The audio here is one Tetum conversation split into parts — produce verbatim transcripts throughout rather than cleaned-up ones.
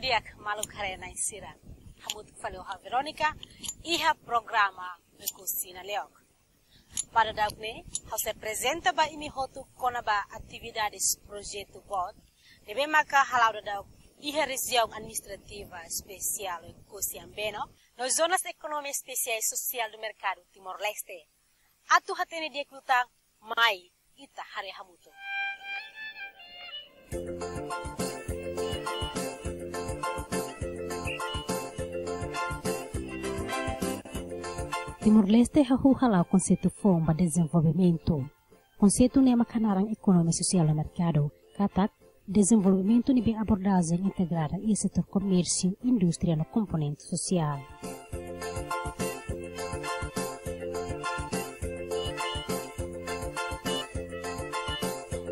Di'ak maluk haree-na'in sira. Hamutuk fali ho ha'u Veronica, iha programa Oekusi Naleok. Ba dadauk ne'e, ha'u sei aprezenta ba imi hotu kona-ba atividades projetu boot ne'ebé maka hala'o dadauk iha Rejiaun Administrativa Espesiál Oekusi Ambeno, no Zonas Ekonomia Espesiais Sosiál do Merkadu Timor-Leste. Atu hatene di'ak liután, mai ita haree hamutuk. Timor-Leste hahú hala'o konseitu foun ba dezenvolvimentu. Konseitu ne'e maka naran ekonomia sosiál no merkadu, katak dezenvolvimentu ne'ebé abordajen integrada iha setór komérsiu, indústria no komponente sosiál.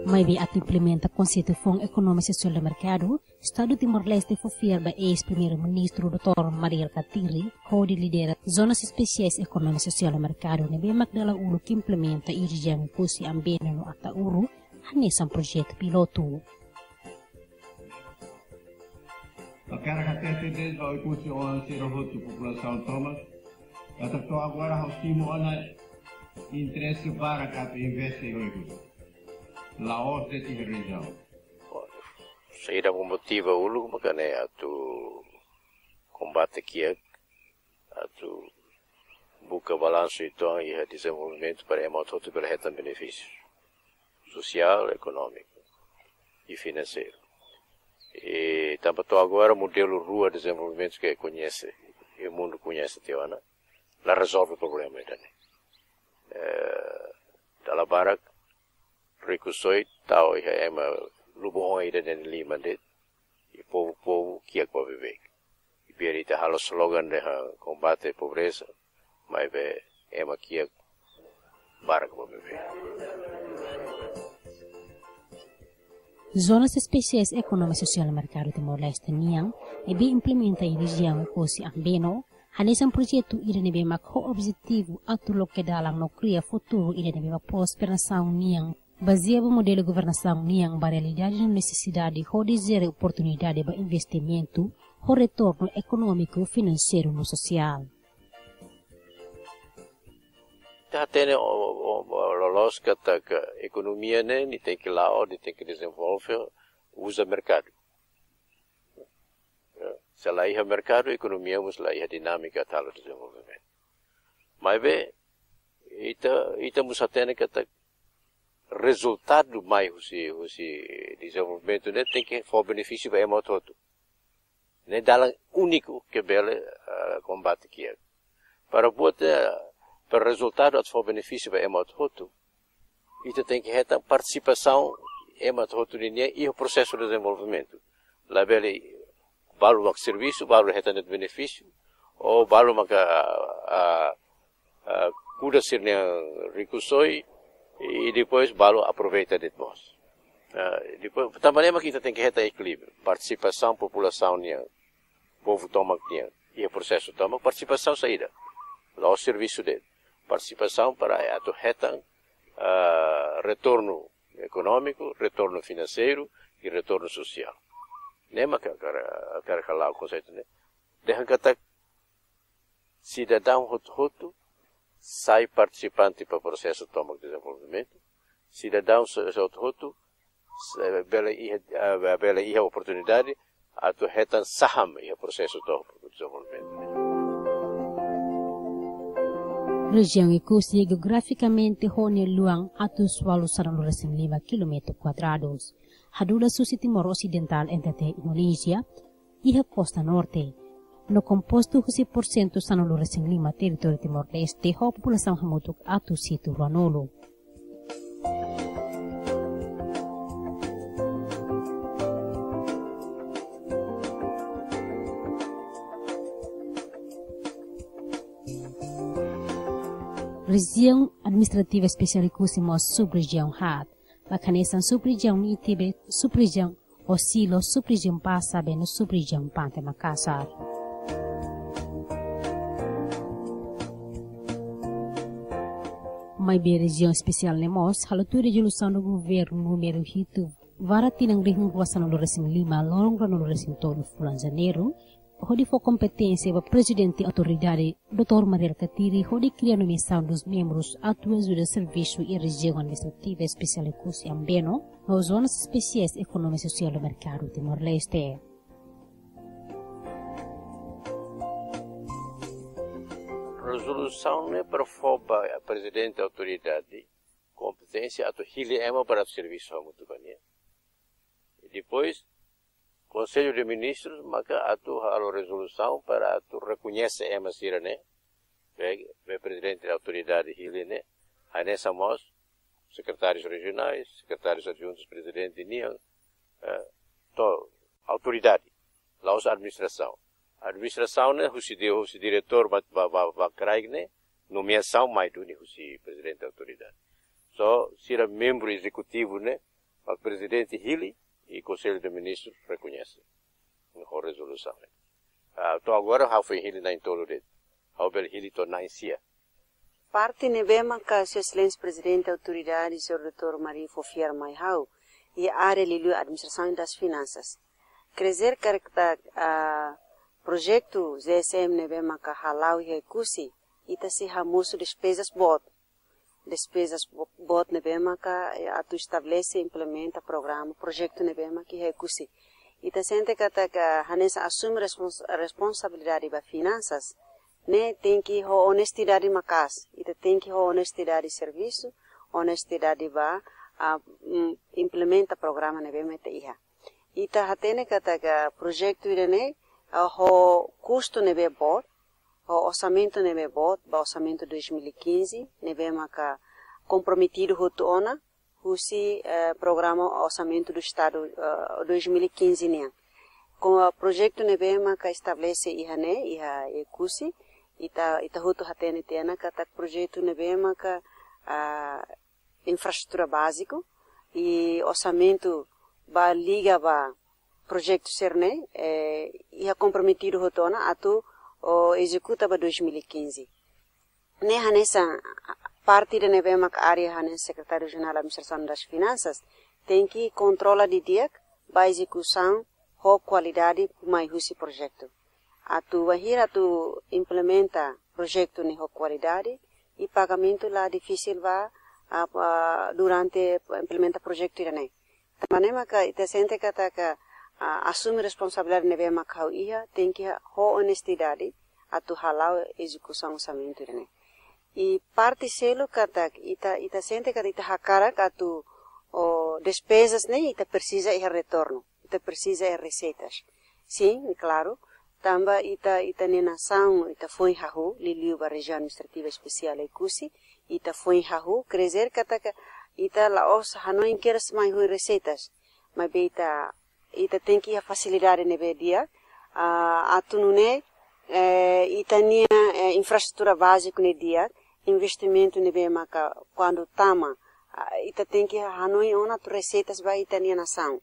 Maibé atu implementa konseitu foun ekonomia sosiál no merkadu, Estadu Timor-Leste fó fiar ba eis-Primeiru-Ministru doutór Mari Alkatiri, hodi lidera Zonas Espesiais Ekonomia Sosiál no Merkadu ne'ebé mak dala uluk implementa iha rejiaun Oekusi Ambeno no Ataúro, hanesan projetu pilotu. Hakarak hatete de'it ba Oekusi oan sira hotu, populasaun tomak, katak to'o agora ha'u simu ona interese barak atu investe iha Oekusi. La'ós de'it iha rejiaun. Saida mak motiva uluk maka ne'e atu kombate kiak, atu buka balansu uitoan iha dezenvolvimentu para ema hotu-hotu bele hetan benefísiu sosiál, ekonómiku i finanseiru. I tanba to'o agora modelu rua dezenvolvimentu ke koñese, i mundu koñese tiha ona, la rezolve problema ida-ne'e. Eh, dala barak rikusoin tau iha ema lubun oan ida nia liman de'it, i povu-povu kiak ba beibeik. I biar ita halo slogan dehan kombate pobreza, maibé ema kiak barak ba beibeik. Zonas Espesiais Ekonomia Sosiál Merkadu Timor-Leste nian, ne'ebé implementa iha rejiaun Oekusi Ambeno, hanesan projetu ida ne'ebé mak ho objetivu atu loke dalan no kria futuru ida ne'ebé mak prósperu nasaun nian, bazeia ba modelu governasaun nian ba realidade no nesesidade hodi jere oportunidade ba investimentu, ho retornu ekonómiku, finanseiru no sosiál. Ita hatene o, o, o, loloos katak ekonomia ne'e, nia tenke la'o, nia tenke dezenvolve, uza merkadu. Ya, se la iha merkadu, ekonomia mós la iha dinámika atu halo dezenvolvimentu. Maibé, ita, ita mós hatene katak rezultadu mai husi, husi dezenvolvimentu ne'e tenke fó benefísiu ba ema hotu-hotu. Ne'e dalan úniku ke bele, ah, kombate kiak. Para buat, eh, para rezultadu atu fó benefísiu ba ema hotu-hotu, ita tenke hetan partisipasaun ema hotu-hotu ninian iha prosesu dezenvolvimentu. Labele balu mak servisu, balu hetan de'it benefísiu, ou balu maka, ah, ah, kuda sira-nia rikusoin, i depois balu aproveita de'it mós. Ah, depois, tanba ne'e mak ita tenke hetan ekilíbriu. Partisipasaun populasaun nian, povu tomak nian iha prosesu tomak, partisipasaun saida? La'ós servisu de'it. Partisipasaun para atu hetan, ah, retornu ekonómiku, retornu finanseiru i retornu sosiál. Ne'e mak hakarak, hakarak hala'o konseitu ne'e. Dehan katak sidadaun hotu-hotu sai partisipante ba prosesu tomak dezenvolvimentu. Sidadaun so-, so hotu-hotu, eh, bele iha, eh, bele iha oportunidade atu hetan saham iha prosesu tomak dezenvolvimentu. Rejiaun Oekusi jeografikamente ho nia luan atus ualu sanulu resin lima kilómetru kuadradus. Hadulas husi Timor Osidentál, N T T Indonézia, iha kosta norte, no kompostu husi porsentu sanulu resin lima territóriu Timor-Leste ho populasaun hamutuk atus hitu ruanulu. Rejiaun Administrativa Espesiál Oekusi mós sub-rejiaun haat, mak hanesan sub-rejiaun Nitibe, sub-rejiaun Osilo, sub-rejiaun Pasabe no sub-rejiaun Pante Makasar. Maibé rejiaun espesiál ne'e mós halo tuir rezolusaun do governu númeru hitu Vara tinan rihun rua sanulu resin lima, loron ruanulu resin tolu fulan Janeiru, hodi fó kompeténsia ba Prezidente Autoridade, doutór Mari Alkatiri, hodi kria nomeasaun dos membrus atu ajuda servisu iha Rejiaun Administrativa Espesiál Oekusi Ambeno, no Zonas Espesiais Ekonomia Sosiál do Merkadu Timor-Leste. Rezolusaun ne'e para fó ba Prezidente Autoridade kompeténsia atu hili ema para servisu hamutuk ba nia. I depois, Konsellu de Ministrus maka atu halo rezolusaun para atu rekoñese ema sira-ne'e, be, be Prezidente Autoridade hili ne'e, hanesan mós sekretárius rejionais, sekretárius adjuntus prezidente nian, eh, to'o autoridade, la'ós administrasaun. Administrasaun ne'e husi di-, husi diretór ba, ba, ba, ba kraik ne'e, nomeasaun mai duni husi Prezidente Autoridade. Só sira membru ezekutivu ne'e, ba Prezidente hili, i Konsellu de Ministrus rekoñese ho rezolusaun. Ah, to'o agora ha'u foin hili na'in tolu de'it. Ha'u bele hili to'o na'in sia. Parte ne'ebé maka Sua Exelénsia Prezidente Autoridade, Señór doutór Mari fó fiar mai ha'u, iha área liuliu Administração das Finanças. Krezer karik, ah, projetu Z S M ne'ebé maka hala'o iha Oekusi, ita sei hamosu despezas boot. Despezas bo-, boot ne'ebé maka, eh, atu estabelese, implementa programa, projetu ne'ebé maka iha Oekusi. Ita sente katak hanesan asume respons-, responsabilidade ba finansas, ne'e tenke ho onestidade maka'as. Ita tenke ho onestidade servisu, onestidade ba, ah, mm, implementa programa ne'ebé mak ita iha. Ita hatene katak projetu ida-ne'e, ah, ho kustu ne'ebé boot, ho orsamentu ne'ebé boot, ba orsamentu dois mil e quinze, ne'ebé maka komprometidu hotu ona, husi, eh, programa Orsamentu do Estadu, eh, dois mil e quinze nian. Ho projetu ne'ebé maka estabelese iha ne'e, iha Oekusi, ita, ita hotu hatene tiha ona katak projetu ne'ebé maka, ah, infraestrutura báziku, i orsamentu ba liga ba projetu sira-ne'e, eh, iha komprometidu hotu ona atu, o, ezekuta ba dois mil e quinze. Ne'e hanesan parte ida ne'ebé maka área hanesan Sekretáriu Rejionál Administrasaun das Finansas tenke kontrola didi'ak ba ezekusaun ho kualidade mai husi projetu. Atu bainhira atu implementa projetu ne'e ho kualidade, i pagamentu la difisil ba, ah, pa, durante implementa projetu ida-ne'e. Tanba ne'e maka ita sente katak, ah, asume responsabilidade ne'ebé maka ha'u iha, tenke ho onestidade atu hala'o ezekusaun orsamentu ida-ne'e. I parte seluk katak ita, ita sente katak ita hakarak atu, o, despezas ne'e ita presiza iha retornu, ita presiza iha reseitas. Sin, klaru, tanba ita, ita-nia nasaun, ita foin hahú, liuliu ba Rejiaun Administrativa Espesiál Oekusi, ita foin hahú, krezer katak ita la'ós hanoin kedas mai husi reseitas, maibé ita, ita tenke iha fasilidade ne'ebé di'ak, ah, atu nune'e, eh, ita-nia, eh, infraestrutura báziku ne'e di'ak, investimentu ne'ebé maka kuandu tama, ah, ita tenke hanoin ona atu reseitas ba ita-nia nasaun.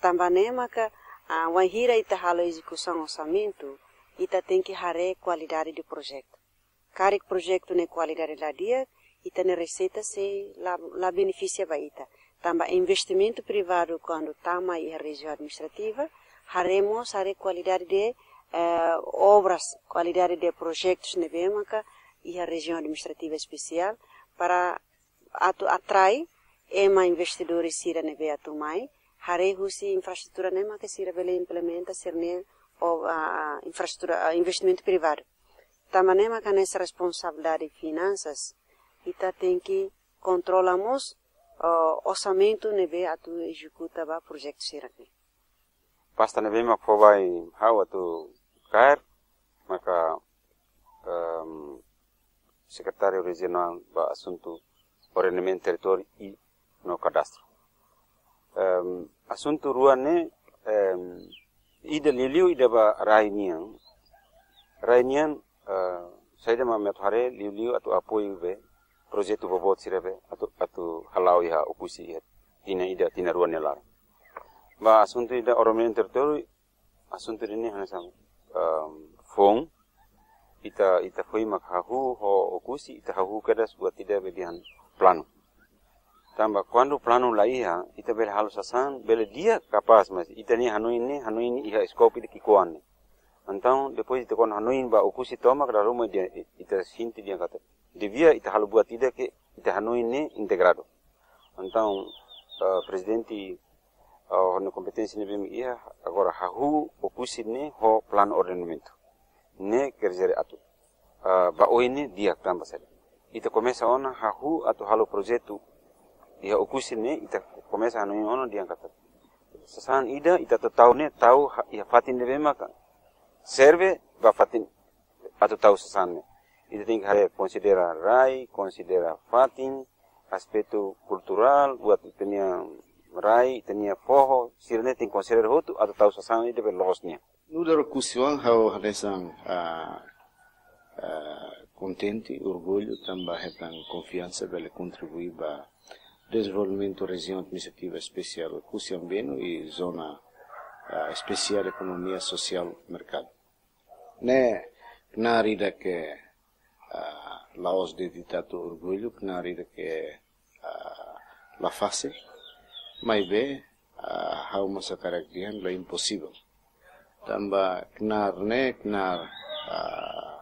Tanba ne'e maka, ah, bainhira ita halo ezekusaun orsamentu, ita tenke haree kualidade de projetu. Karik projetu ne'e kualidade la di'ak, ita-nia reseita sei la, la benefisia ba ita. Tanba investimentu privadu kuandu tama iha rejiaun administrativa, haree mós, haree kualidade de, eh, obras, kualidade de projetus ne'ebé maka iha Rejiaun Administrativa Espesiál, para atu atrai ema investidores sira ne'ebé atu mai, haree husi infraestrutura ne'e maka sira bele implementa sira-nia, o, a, infraestrutura, a, investimentu privadu. Tanba ne'e maka hanesan responsabilidade finansas, ita tenke kontrola mós, o, orsamentu ne'ebé atu ezekuta ba projetu sira-ne'e. Pasta ne'ebé mak fó ba ha'u atu kaer, maka, em, Sekretáriu Rejionál ba Asuntu Ordenamentu Territóriu i no Kadastru. Em, asuntu rua ne'e, em, ida liuliu ida ba rai nian. Rai nian, eh, saida mak ami atu haree liuliu atu apoiu be projetu boboot sira be atu, atu hala'o iha Oekusi iha tinan ida, tinan rua nia laran. Ba asuntu ida ordenamentu territóriu, asuntu ida-ne'e hanesan, em, foun, ita, ita foin mak hahú ho Oekusi, ita hahú kedas buat ida be dehan planu. Tanba kuandu planu la iha, ita bele halo sasán, bele di'ak kapás, mas ita-nia hanoin ne'e, hanoin iha eskopu ida ki'ikoan ne'e. Entaun, depois ita kuandu hanoin ba Oekusi tomak, dala ruma ita, ita sente dehan katak devia ita halo buat ida ke ita hanoin ne'e integradu. Entaun, eh, prezidente, eh, ho nia kompeténsia ne'ebé mak iha, agora hahú Oekusi ne'e ho planu ordenamentu. Ne'e ker dizer atu, eh, ba oin ne'e di'ak tanba saida? Ita komesa ona hahú atu halo projetu iha Oekusi ne'e, ita komesa hanoin ona dehan katak sasán ida ita atu tau ne'e, tau ha-, iha fatin ne'ebé maka serve ba fatin atu tau sasán ne'e. Ita tenke haree, konsidera rai, konsidera fatin, aspetu kulturál, buat ita-nia rai, ita-nia foho, sira-ne'e tenke konsidera hotu atu tau sasán ida be loos nian. Nu'udar Oekusi-oan, ha'u hanesan, ah, ah, kontente, orgullu, tanba hetan konfiansa bele kontribui ba dezenvolvimentu Rejiaun Administrativa Espesiál Oekusi Ambeno i Zona, ah, Espesiál Ekonomia Sosiál Merkadu. Ne'e knaar ida ke, ah, la'ós de'it atu orgullu, knaar ida ke, ah, la fasil, maibé, ah, ha'u mós hakarak dehan la imposivel. Tanba knaar ne'e, knaar, ah,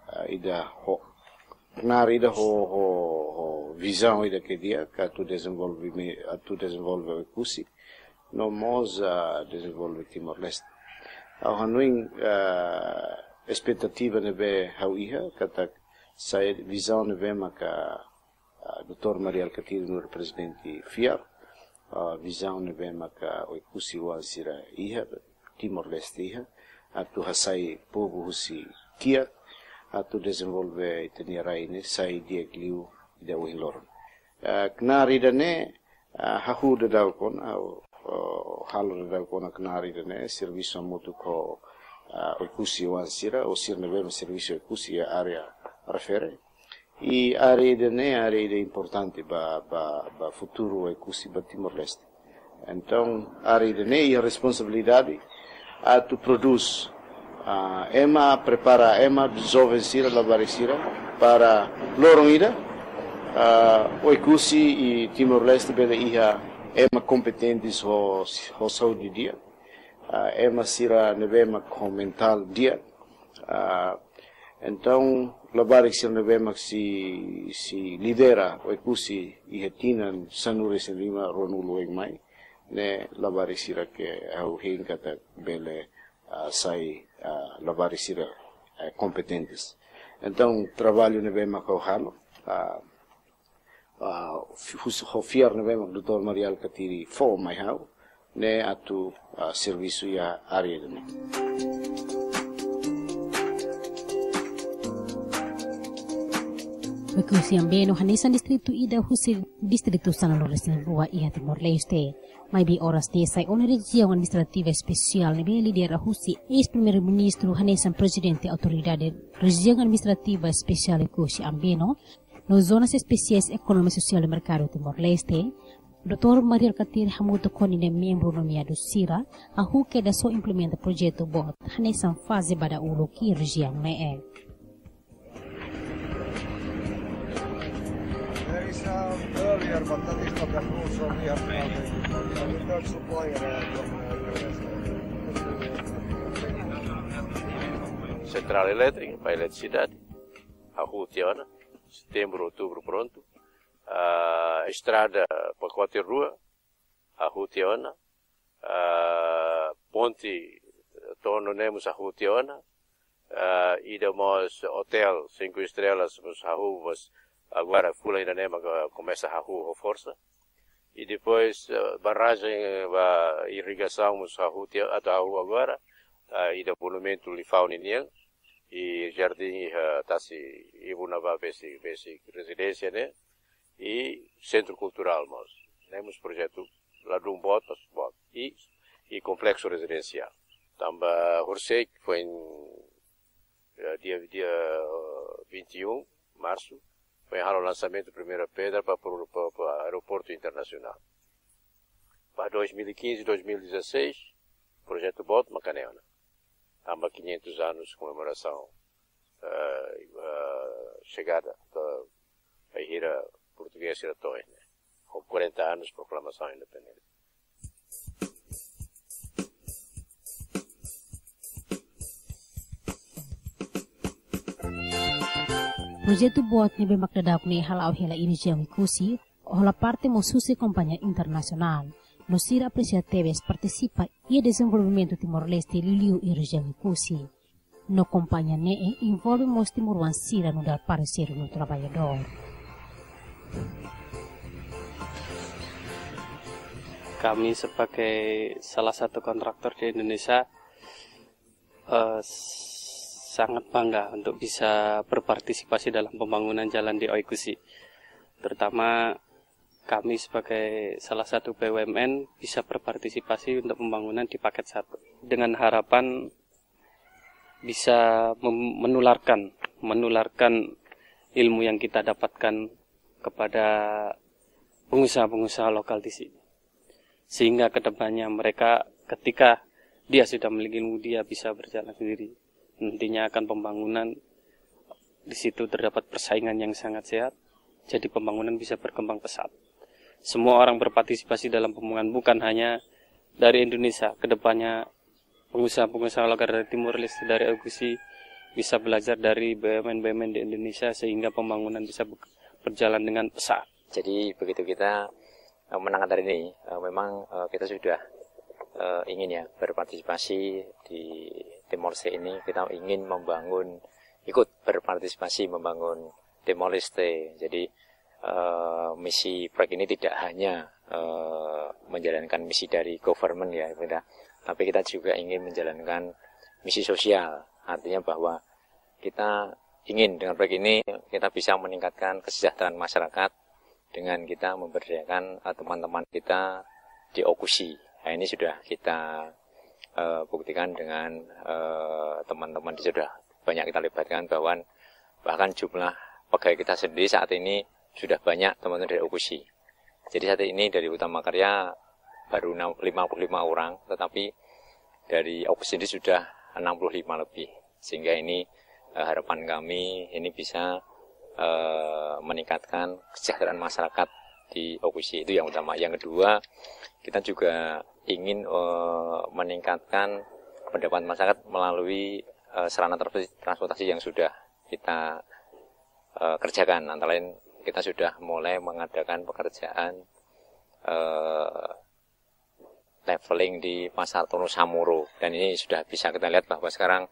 ah, ida ho, knaar ida ho, ho, ho vizaun ida ke di'ak atu dezenvolve, atu dezenvolve Oekusi, no mós, ah, dezenvolve Timor-Leste. Ha'u hanoin, ah, espetativa ne'ebé ha'u iha, katak sai vizaun ne'ebé maka, ah, doutór Mari Alkatiri nu'udar prezidente fiar, ah, vizaun ne'ebé maka Oekusi-oan sira iha, Timor-Leste iha, atu hasai povu husi kiak, atu dezenvolve ita-nia rai ne'e sai di'ak liu ida ohin loron. Ah, knaar ida-ne'e, ah, hahú daudaun ona, ah, halo daudaun ona knaar ida-ne'e, servisu hamutuk ho, ah, Oekusi-oan sira, ou sira ne'ebé mak servisu Oekusi iha área refere. I área ida-ne'e, área ida importante ba, ba, ba futuru Oekusi ba Timor-Leste. Entaun, área ida-ne'e iha responsabilidade atu prodús, ah, ema, prepara ema, joven sira, labarik sira, para loron ida, ah, Oekusi i Timor-Leste bele iha ema kompetentes ho, ho saúde di'ak, ah, ema sira ne'ebé mak ho mentál di'ak, ah, entaun, labarik sira ne'ebé mak sei, sei lidera Oekusi iha tinan sanulu-resin-lima, ruanulu oin mai, ne'e labarik sira ke ha'u hein katak bele, ah, sai, ah, labarik sira, eh, kompetentes. Entaun, traballu ne'ebé mak ha'u halo, ah, ah, fi-, hus-, ho fiar ne'ebé mak doutór Mari Alkatiri fó mai ha'u, ne'e atu, ah, servisu iha área ida-ne'e. Oekusi Ambeno hanesan distritu ida husi distritu sanulu-resin-rua iha Timor-Leste. Maibé oras ne'e sai ona Rejiaun Administrativa Espesiál ne'ebé lidera husi eis-Primeiru-Ministru hanesan Prezidente Autoridade Rejiaun Administrativa Espesiál Oekusi Ambeno, no Zonas Espesiais Ekonomia Sosiál de Merkadu Timor-Leste, doutór Mari Alkatiri hamutuk ho ninia membru nomeadu sira, hahú kedas ho implementa projetu boot, hanesan faze ba dahuluk iha rejiaun ne'e. There is, um, earlier, but that is not approved, so we have to have a, a third supplier, uh, from, uh, U S. Sentrál elétrika ba eletrisidade, hahú tiha ona, setembru, outubru prontu. Ah, estrada pakote rua, hahú tiha ona. Ah, ponte Tono ne'e mós hahú tiha ona. Ah, ida mós otél cinco estrelas mós hahú, mas agora fulan ida-ne'e maka komesa hahú ho forsa. I depois, ah, barrajen, ah, ba irrigasaun mós hahú tiha, atu hahú agora. Ah, ida monumentu Lifau ninian. I jardín iha tasi ibun ne'ebá besik, besik rezidénsia ne'e. I sentru kulturál mós. Ne'e mós projetu ladún boot, mas boot. I, i kompleksu rezidensiál. Tanba horisehik foin, eh, dia, dia, eh, vinte e um março, foin halo lansamentu primeira pedra ba, ba, ba aeroportu internasionál. Ba dois mil e quinze, dois mil e dezasseis, projetu boot maka ne'e ona. Tanba quinhentos anos komemorasaun, eh, eh, xegada, eh, bainhira portugés sira to'o iha ne'e. quarenta anos de proclamação da independência. Projetu boot ne'ebé mak daudaun ne'e hala'o hela iha rejiaun Oekusi, hola parte mós husi kompañia internasionál. No sira apresia tebes partisipa iha dezenvolvimentu Timor-Leste liuliu iha rejiaun Oekusi. No kompañia ne'e envolve mós timoroan sira nu'udar parseiru no traballadór. Kami sebagai salah satu kontraktor di Indonesia eh, sangat bangga untuk bisa berpartisipasi dalam pembangunan jalan di Oekusi. Terutama kami sebagai salah satu B U M N bisa berpartisipasi untuk pembangunan di paket satu. Dengan harapan bisa mem- menularkan, menularkan ilmu yang kita dapatkan kepada pengusaha-pengusaha lokal di sini. Sehingga kedepannya mereka ketika dia sudah memiliki ilmu, dia bisa berjalan sendiri. Nantinya akan pembangunan di situ terdapat persaingan yang sangat sehat. Jadi pembangunan bisa berkembang pesat. Semua orang berpartisipasi dalam pembangunan, bukan hanya dari Indonesia. Kedepannya pengusaha-pengusaha lokal dari Timor Leste, dari Oekusi bisa belajar dari B U M N-B U M N di Indonesia sehingga pembangunan bisa be- berjalan dengan pesat. Jadi begitu kita eh, menangkan hari ini, eh, memang eh, kita sudah eh, ingin ya berpartisipasi di Timor Leste ini. Kita ingin membangun, ikut berpartisipasi membangun Timor Leste. Jadi eh, misi proyek ini tidak hanya eh, menjalankan misi dari government ya, kita, tapi kita juga ingin menjalankan misi sosial. Artinya bahwa kita ingin dengan proyek ini kita bisa meningkatkan kesejahteraan masyarakat dengan kita memberdayakan eh, teman-teman kita di Oekusi. Nah, ini sudah kita eh, buktikan dengan eh, teman-teman di sudah banyak kita libatkan, bahwa bahkan jumlah pegawai kita sendiri saat ini sudah banyak teman-teman dari Oekusi. Jadi saat ini dari Utama Karya baru enam- lima puluh lima orang, tetapi dari Oekusi sendiri sudah enam puluh lima lebih. Sehingga ini eh, harapan kami ini bisa eh, meningkatkan kesejahteraan masyarakat di Oekusi. Itu yang utama. Yang kedua, kita juga ingin eh, meningkatkan pendapatan masyarakat melalui eh, sarana transportasi, transportasi yang sudah kita eh, kerjakan. Antara lain kita sudah mulai mengadakan pekerjaan eh, leveling di Pasar Tunu Samuro, dan ini sudah bisa kita lihat bahwa sekarang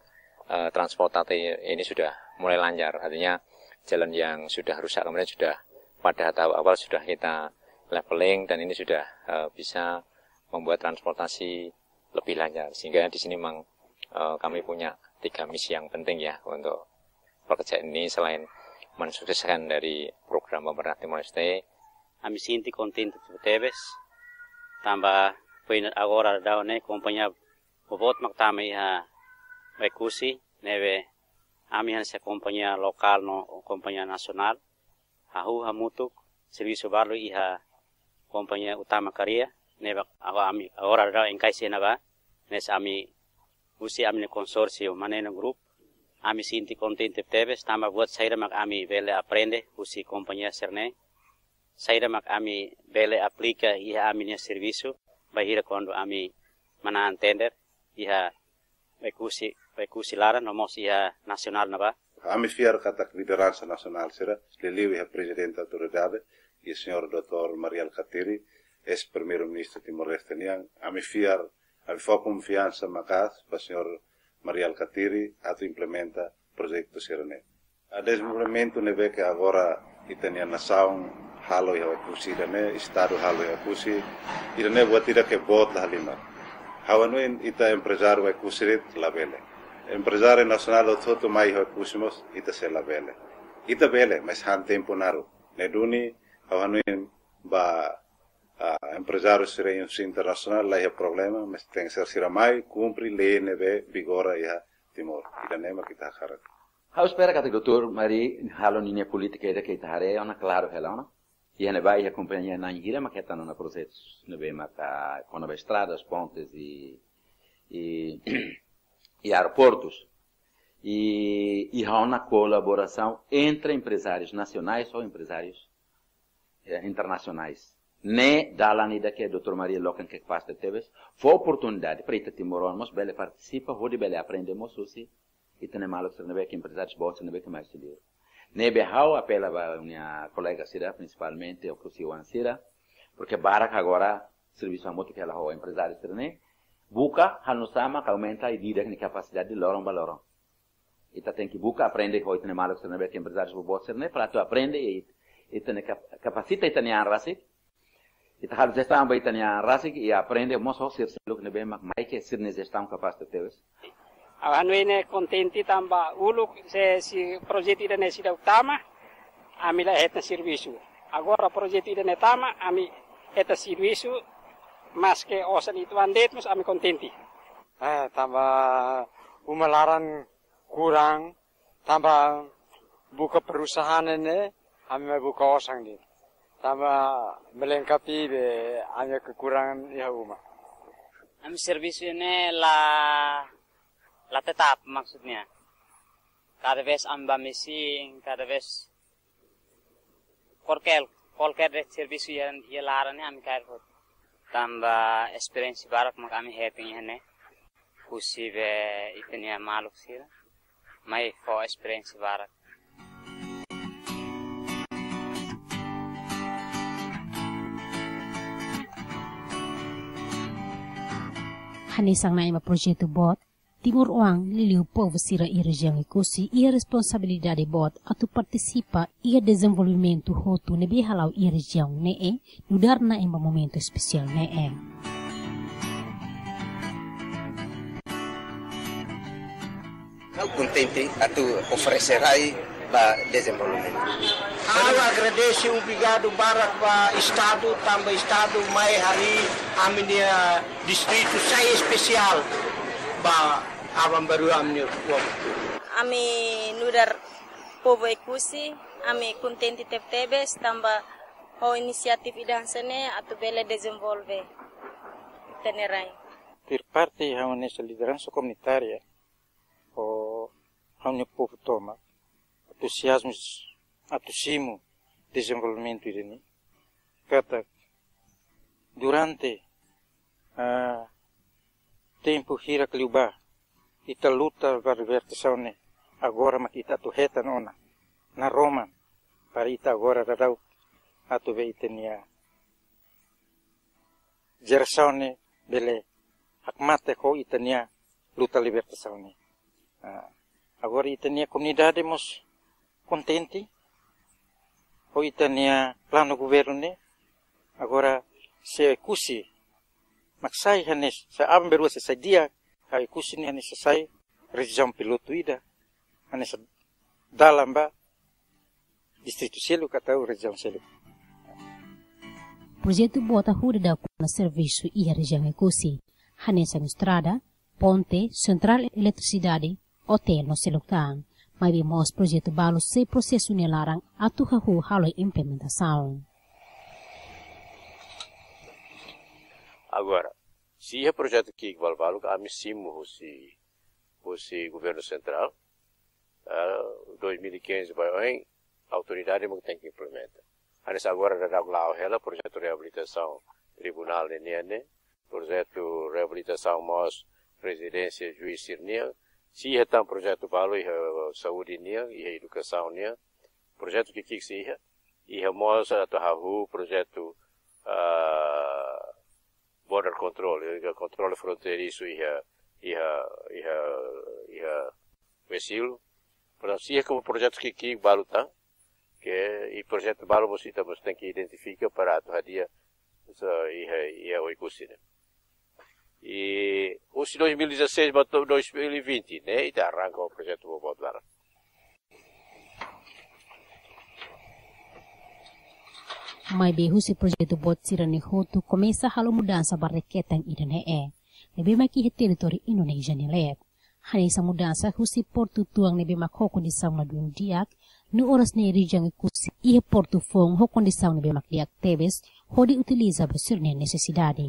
eh, transportasi ini sudah mulai lancar. Artinya jalan yang sudah rusak kemarin sudah pada tahap awal sudah kita leveling, dan ini sudah eh, bisa membuat transportasi lebih lancar. Sehingga di sini memang eh, kami punya tiga misi yang penting ya untuk pekerjaan ini, selain mensukseskan dari program pemerintah Timor Leste. Ami sente kontente tebes, tanba foin agora daudaun ne'e kompañia boboot mak tama iha Oekusi, ne'ebé ami hanesan kompañia lokál no kompañia nasionál hahú hamutuk servisu balu iha kompañia Utama Karya, ne'ebé agora ami agora daudaun enkaixa iha ne'ebá, hanesan ami husi ami-nia konsórsiu Maneno Group. Ami sente kontente tebes tanba buat saida mak ami bele aprende husi kompañia sira-ne'e, saida mak ami bele aplika iha ami-nia servisu, bainhira kuandu ami manán tender iha Oekusi, Oekusi laran no mós iha nasionál ne'ebá. Ami fiar katak lideransa nasionál sira, liuliu iha Prezidente Autoridade, iha señór doutór Mari Alkatiri, eis Primeiru-Ministru Timor-Leste nian, ami fiar, ami fó konfiansa maka'as ba señór Mari Alkatiri atu implementa projetu sira-ne'e. Ah, dezenvolvimentu ne'ebé ke agora ita-nia nasaun halo iha Oekusi ida-ne'e, Estadu halo iha Oekusi, ida-ne'e buat ida ke boot la halimar. Ha'u hanoin ita emprezáriu Oekusi de'it labele. Emprezáriu nasionál hotu-hotu mai iha Oekusi mós ita sei labele. Ita bele, mas han tempu naruk. Ne'e duni, ha'u hanoin ba ah, emprezáriu sira husi internasionál la iha problema, mas tenke ser sira mai kumpre lei ne'ebé vigora iha Timor. Ida-ne'e mak ita hakarak. Ha'u espera katak doutór Mari halo ninia polítika ida ke ita haree ona klaru hela ona. Iha ne'ebá iha kompañia na'in hira mak hetan ona projetus ne'ebé maka kona-ba estradas, pontes i, i, i aeroportus. I iha ona kolaborasaun entre emprezárius nasionais ho emprezárius eh, internasionais. Ne'e dalan ida ke doutora Maria loke kapás tebes, fó oportunidade para ita timoroan mós bele partisipa, hodi bele aprende mós husi ita-nia maluk sira ne'ebé ke emprezáriu boot sira ne'ebé ke mai husi liur. Ne'ebé ha'u apela ba ha'u-nia kolega sira, prinsipalmente Oekusi-oan sira, porke barak agora servisu hamutuk hela ho emprezáriu sira-ne'e, buka oinsá mak aumenta ita-nia kapasidade loron ba loron. Ita tenke buka aprende ho ita-nia maluk sira ne'ebé ke emprezáriu boot sira-ne'e, para atu aprende i ita-nia kap-, kapasita ita-nia an rasik, ita halo jestaun ba ita-nia an rasik i aprende mós ho sira seluk ne'ebé mak mai ke sira-nia jestaun kapás tebes. Ha'u hanoin ne'e kontente tanba uluk se, se projetu ida-ne'e seidauk tama, ami la hetan servisu. Agora projetu ida-ne'e tama, ami hetan servisu, maske osan uitoan de'it mós ami kontente. Eh, tanba uma laran kurang, tanba buka perusahaan ne'e, ami mai buka osan de'it. Tanba melengkapi be ami kekurangan iha uma. Ami servisu ne'e la, la tetap maksudnya. Kada vez ami ba mesin, kada vez kualkér, kualkér de'it servisu iha, iha laran ne'e ami kaer hotu. Tanba esperiénsia barak mak ami hetan iha ne'e. Husi be ita-nia maluk sira mai fó esperiénsia barak. Hanesan na'in ba projetu boot, timoroan liuliu povu sira iha rejiaun Oekusi iha responsabilidade boot atu partisipa iha dezenvolvimentu hotu ne'ebé hala'o iha rejiaun ne'e, nu'udar na'in ba momentu espesiál ne'e. Ha'u kontente atu oferese rai ba dezenvolvimentu. Ha'u agradese, obrigadu barak ba Estadu, tanba Estadu mai harii ami-nia distritu sai espesiál ba aban-bainrua ami-nia povu. Ami nu'udar povu Oekusi, ami kontente tebetebes tanba ho inisiativa ida hanesan ne'e atu bele dezenvolve ita-nia rai. Tuir parte ha'u hanesan lideransa komunitária, ho ha'u-nia povu tomak, entuziazmu atu simu dezenvolvimentu ida-ne'e. Katak durante, ah, tempu hirak liubá, ita luta ba libertasaun ne'e, agora mak ita atu hetan ona naroman, para ita agora daudaun atu be ita-nia jerasaun ne'e bele hakmatek ho ita-nia luta libertasaun ne'e. Ah, agora ita-nia komunidade mós kontente ho ita-nia planu governu ne'e. Agora se Oekusi mak sai hanesan, se aban-bainrua se sai di'ak, Oekusi ne'e hanesan sai rejiaun pilotu ida, hanesan dalan ba distritu seluk ka rejiaun seluk. Projetu boot hodi dadauk ona servisu iha rejiaun Oekusi, hanesan estrada, ponte, sentrál eletrisidade, otél no seluk tan. Maibé mós projetu balu sei prosesu nia laran atu hahú halo implementasaun. Agora, se iha projetu ki'ik balu-balu, ami simu husi, husi governu sentrál, ah, dois mil e quinze ba oin, autoridade mak tenke implementa. Hanesan agora daudaun la'o hela projetu reabilitasaun tribunál ne'e nian ne'e, projetu reabilitasaun mós rezidénsia juís sira-nian, sei iha tan projetu balu iha saúde nian, iha edukasaun nian, projetu ki'ik-ki'ik sei iha, iha mós atu hahú projetu, ah, border control, iha kontrolu fronteirisu iha, iha, iha, iha West Hill. Portantu, sei iha projetu ki'ik-ki'ik balu tan, ke, i projetu balu mós ita mós tenke identifika para atu hadi'a, so, iha, iha Oekusi ne'e. I husi dois mil e dezasseis ba to'o dois mil e vinte, ne'e, ita arranka projetu boot-boot barak. Maibé husi projetu boot sira-ne'e hotu komesa halo mudansa ba reketan ida-ne'e, ne'ebé mak iha territóriu Indonézia nia leet. Hanesan mudansa husi portu tuan ne'ebé mak ho kondisaun ladún di'ak, no oras ne'e rejiaun Oekusi iha portu foun ho kondisaun ne'ebé mak di'ak tebes, hodi utiliza ba sira-nia nesesidade.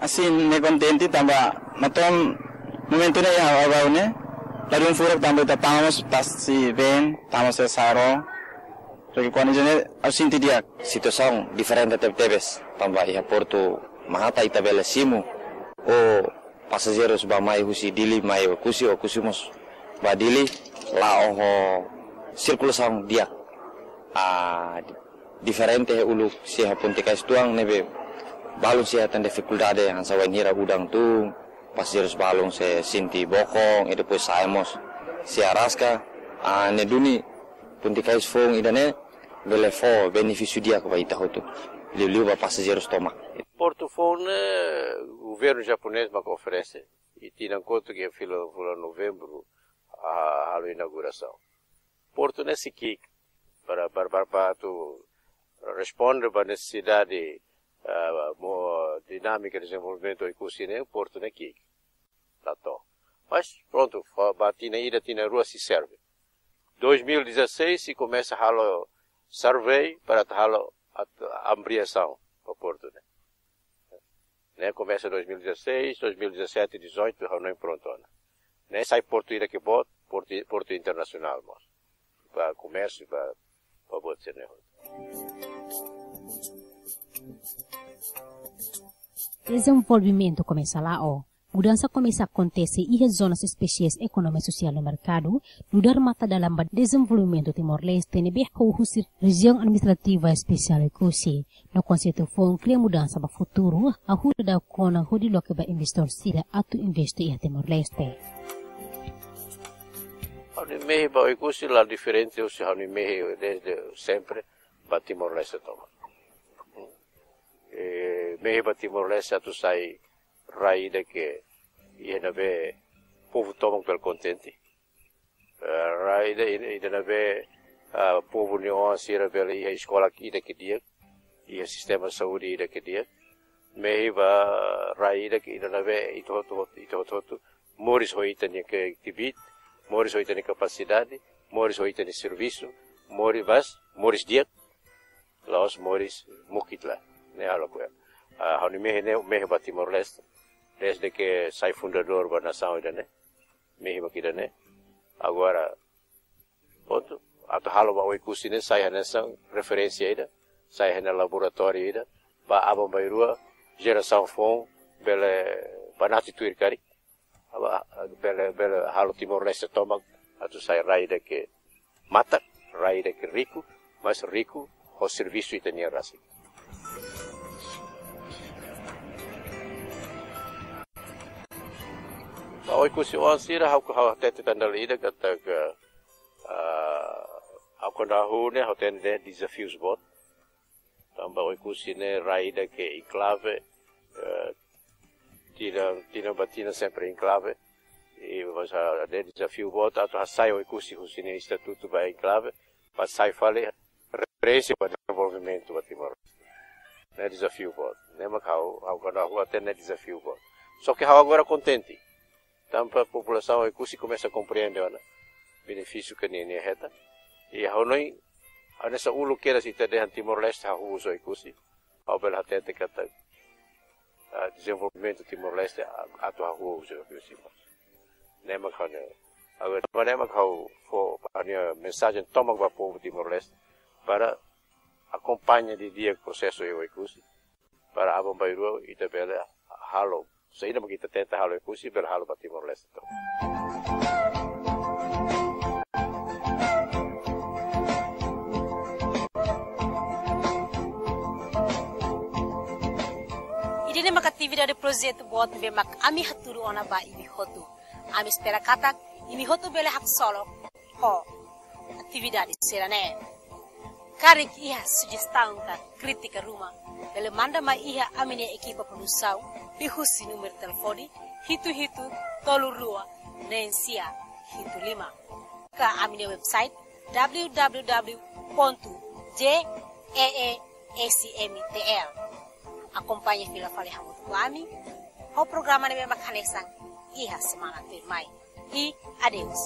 Asin ne'e kontente tanba Matom Momentu ne'e iha Abau ne'e, la dún furak tanba ita tama mós tasi been, tama mós iha sa'e ró. Só ke kuandu iha ne'e, ha'u sente di'ak. Situasaun diferente tebetebes, tanba iha Portu Mahata ita bele simu. Ou pasajeirus bá mai husi Dili mai Oekusi, Oekusi mós bá Dili, la'o ho sirkulasaun di'ak. Ah, diferente iha uluk sei iha ponte-kais tuan ne'ebé balun sei iha tan difikuldade hanesan wainhira udan tun, pasajeirus balun sei sente bokon, i depois sa'e mós sei araska, ah, ne'e duni ponte-kais foun ida-ne'e bele fó benefísiu di'ak ba ita hotu, liuliu ba pasajeirus tomak. Portu foun ne'e governu japonés mak oferese, i tinan kotuk iha fulan, fulan Novembru, ah, halo inaugurasaun. Portu ne'e sei ki'ik para, para, para, para atu responde ba nesesidade, ah, mo-, dinámika dezenvolvimentu Oekusi ne'e, portu ne'e ki'ik. La to'o. Mas prontu, fó ba tinan ida, tinan rua sei serve. Dois mil e dezasseis sei komesa halo survey para atu halo at-, ampliasaun ba portu ne'e. Ne'e komesa dois mil e dezasseis, dois mil e dezassete, dezoito, ha'u hanoin prontu ona. Ne'e sai portu ida ke boot, portu, portu internasionál mós. Ba komérsiu, ba, ba buat sira-ne'e hotu. Dezenvolvimentu komesa la'o. Mudansa komesa akontese iha zonas espesiais ekonomia sosiál no merkadu, nu'udar matadalan ba dezenvolvimentu Timor-Leste ne'ebé hahú husi Rejiaun Administrativa Espesiál Oekusi. No konseitu foun kria mudansa ba futuru, hahú daudaun kona hodi loke ba investidór sira atu investe iha Timor-Leste. Ha'u-nia mehi ba Oekusi la diferente husi ha'u-nia mehi desde sempre ba Timor-Leste tomak. Eh, mehi ba Timor-Leste atu sai rai ida ke iha ne'ebé povu tomak bele kontente. Eh, rai ida, ida, ida ne'ebé, ah, povu nia oan sira bele iha eskola ida ke di'ak, iha sistema saúde ida ke di'ak. Mehi ba rai ida ke ida ne'ebé ita hotu-hotu, ita hotu-hotu moris ho ita-nia ke kbiit, moris ho ita-nia kapasidade, moris ho ita-nia servisu, moris bas, moris di'ak, la'ós moris mukit lai. Ne'e halo ko. Ah, ha'u-nia mehi ne'e, mehi ba Timor-Leste. Desde ke sai fundadór ba nasaun ida-ne'e. Mehi mak ida-ne'e. Agora, prontu, atu halo ba Oekusi ne'e sai hanesan referénsia ida, sai hanesan laboratóriu ida, ba aban-bainrua, jerasaun foun, bele banati tuir karik, aba, bele, bele halo Timor-Leste tomak, atu sai rai ida ke matak, rai ida ke riku, mas riku ho servisu ita-nian rasik. Ba Oekusi oan sira, ha'u, ha'u hatete tan dala ida katak, ah, ha'u kuandu hahú ne'e, ha'u hatene dezafius boot. Tanba Oekusi ne'e rai ida ke enklave, eh, tinan, tinan ba tinan sempre enklave. I mas, ah, dezafiu boot atu hasai Oekusi husi nia estatutu ba enklave, ba sai fali referénsia ba dezenvolvimentu ba Timor. Ne'e dezafiu boot. Ne'e mak ha'u, ha'u kuandu hahú hatene ne'e dezafiu boot. Só ke ha'u agora kontente. Tanba populasaun Oekusi komesa komprende ona benefísiu ke nia, nia hetan. I ha'u hanoin, hanesan uluk kedas ita dehan Timor-Leste hahú husi Oekusi. Ha'u bele hatete katak, ah, dezenvolvimentu Timor-Leste a-, atu hahú husi Oekusi mós. Ne'e mak ha'u-nia, agora, ne'e mak ha'u fó ha'u-nia mensajen tomak ba povu Timor-Leste para akompaña didi'ak prosesu iha Oekusi. Para aban-bainrua ita bele halo. Saida mak ita tenta halo Oekusi, bele halo ba Timor-Leste tomak. Ida-ne'e mak atividade projetu boot ne'ebé mak ami hatudu ona ba imi hotu. Ami espera katak imi hotu bele haksolok ho atividade sira-ne'e. Karik iha sujestaun ka krítika ruma, bele manda mai iha ami-nia ekipa produsaun liuhusi númeru telefone hitu hitu tolu rua neen sia hitu lima. Ka ami-nia website w w w pontu j e e s m t l. Akompaña fila fali hamutuk ho ami ho programa ne'ebé mak hanesan iha semana tuirmai. I adeus.